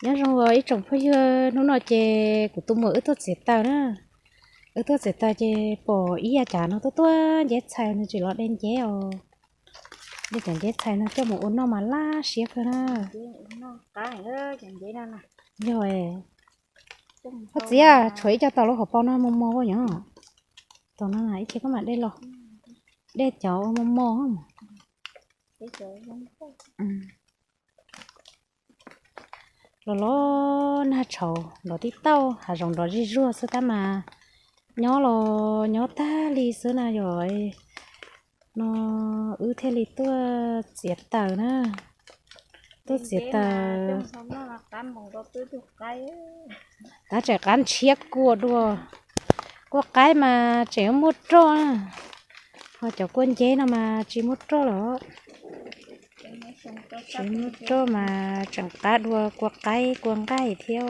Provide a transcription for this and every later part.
Nyob zoo os ib tsoom phooj ywg, hnub no ces kuv tus muam wb tuaj txiav taws na. Wb tuaj txiav taws ces pom ib yam cas no tuaj tuaj nceb txhais, nws tseem los de nceb os. De cov nceb txhais no coj mus ua noj mas laj siab kawg na. Yog, Phob Txiv, tshuav ib co tau lub hauv paus no mos mos ua nyob. Tus no ib chim koj mam de los, de cov ua mos mos. Los los nag tshauv nrov tib tauj, hav zoov nrov zig zuag xwb tab mas nyob los nyob tag li xwb na yom. No wb thiaj li tuaj txiav taws na. Tuaj txiav taws. Tab tseem qab ntshiab kua dua. Kua qaib mas tseem muaj roj na, ho cov kua nceb no mas tsis muaj roj los. Tsis muaj roj mas tseem qab dua kua qaib kua nqaij thiab.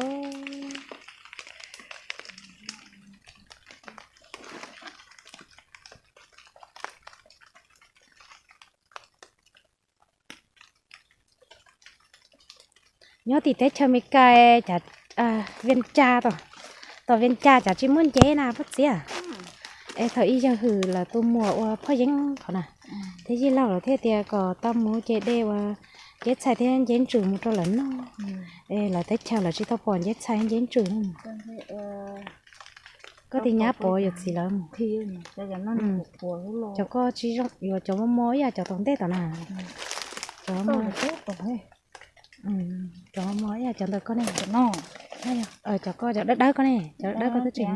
Nyob tim teb chaws Amelikas, Vias Cas, tom Vias Cas cas tsis muaj nceb na Phob Txiv? Es thaum ub yawg hwm lawv tus muam ua phoj yeeb qhov na, thiab yij laug lawv thiaj tias kom tau mus ces de ua nceb txhais thiab nceb ntsws mus rau lawv noj. Es lawv teb chaws lawv tsis tau pom nceb txhais nceb ntsws. Koj tig nyab pov yuav txiv lawv mus. Cov koj tsis zoo, yuav cov mos mos ib yam cov tom ntej tom na. Cov mos mos ib yam cov ntawm koj ne. Cov koj cov dawb dawb koj ne, cov dawb dawb koj twb tsis mos.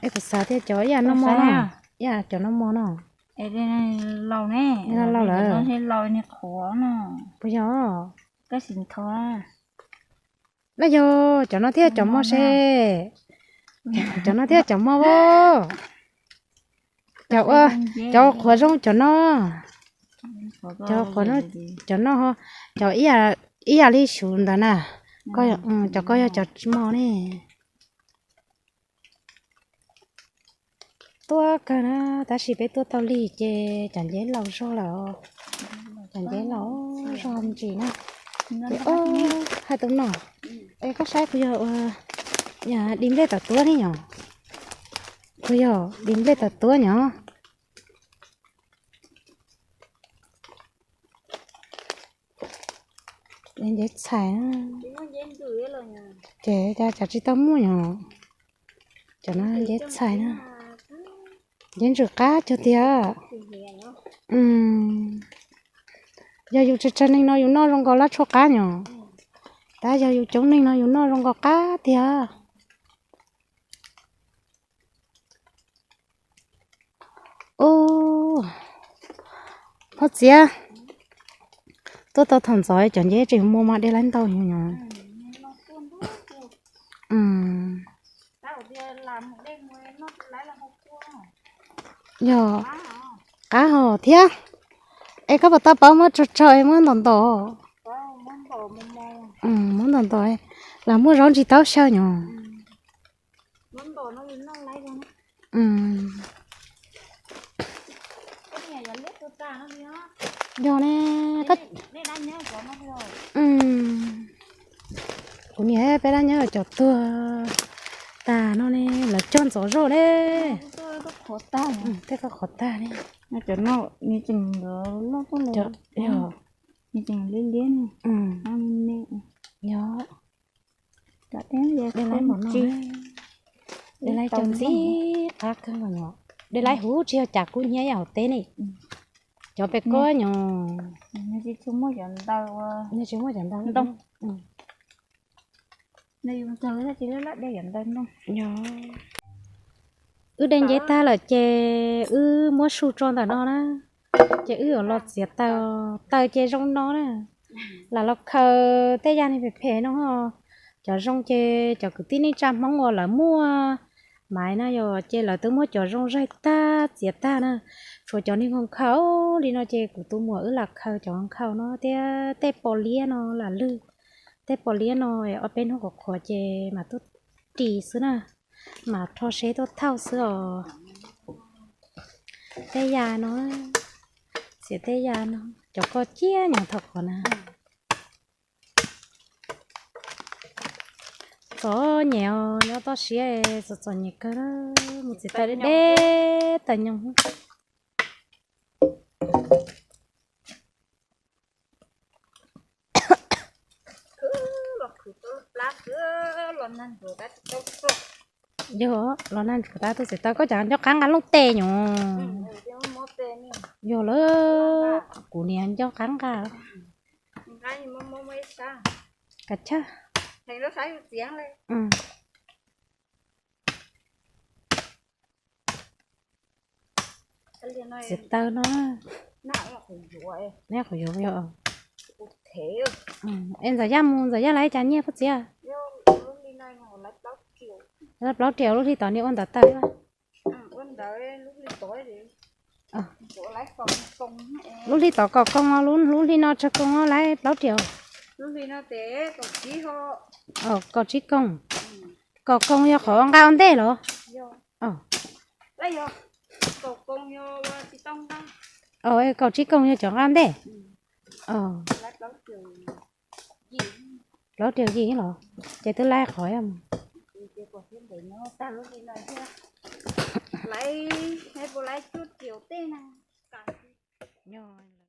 Es kuv xav tias cov ib yam no mos no, ib yam cov no mos no. Laus ne, laus lawm. Puas yog? Lawm yog cov no thiaj cov mos se. Cov no thiaj cov mos as. Cov ua, cov qhuav zoo cov no. Cov qhuav, cov no, cov ib yam li xyuv ntawd na. Cov koj yog cov tsis mos ne. Tuaj kawg na, tab sis peb tuaj tau lig ces cov nceb laus zog lawm. Cov nceb laus zog ntsis na. Hais tus no, es koj saib kuv yog ua, yog di nplej tom tuab ne yom? Kuv yog di nplej tom tuab nyom. Nceb txhais, ces cas tsis tau muaj nyom. Cov no nceb txhais na. Nceb ntsws qab cuag tiag. Yog yus tsawg tsawg neeg no yus noj zoo nkaus lab tshuaj qab nyom. Tab yog yus coob neeg no yus noj zoo nkaus qab tiag. Ub, Phob Txiv, tuaj tau thaum ntxov cov nceb tseem muaj mas de laib ntau heev nyom. Yog, qab hos thiab. Es koj puas tau paub muab tsawg tsawg es muab ntom ntom? Muab ntom ntom, lam muaj zaub ntsis taub xyaw nyom. Yog ne, kuv niam peb dab nyob cov tuag tag no ne, lawv cog ntxov zog ne. Tej koj qhuav tag ne. Yog, de laib cov ntxim qab kawg os. De laib huv tsis yog cas kub hnyiab yam hauv teb ne. Cov pem koj nyom, tsis muaj cov ntawd. Wb de nceb tag lawm ces wb muab su tso ntawm no na, ces wb yuav los txiav taws. Taws ces zoo no na. Lam los khaws tej yam ne phem phem no. Cov zoo ces cov kwv tij neej tsa Hmoob uas lawv muaj maiv no yog ces lawv twb muab cov zoo zaig tag txiav tag na. Tshuav cov niag nkhaus nkhaus li no ces kuv tus muam wb lam khaws cov nkhaus no thiab tej pos liab no lam lwg. Tej pos liab no ob peb hnub qhuav qhuav ces mam tuaj ris xwb na, mam rho seb tuaj thauj xwb os. Tej yam no, txiav tej yam no, cov koj ciaj nyom thaum qhuav na. Txom nyem os, nyob toj siab txom txom nyem kawg, mus txiav taws deb deb taws nyoog. Yog los nag ntsuav tab tuaj txiav taws, koj cas nco qab nqa looj tes nyuj. Yog lawm, kuv niam nco qab nqa. Kav chawj. Txiav taws no. Neb qhov yuav yog. Es Ntxawm Yaj mus Ntxawm Yaj lawv cas nyiaj puas txiav? Plaub riam lub hli tod niag ua ntawv taws. Lub hli tod kaum koog, lub hli no tsawg koog lawm plaub riam? Kaum tsib koog. Kaum koog yog qhov nqa ua ntej los? Kaum tsib koog yog cov nqa ua ntej. Plaub riam yim los? Ces twb laib qhov mus. Yog.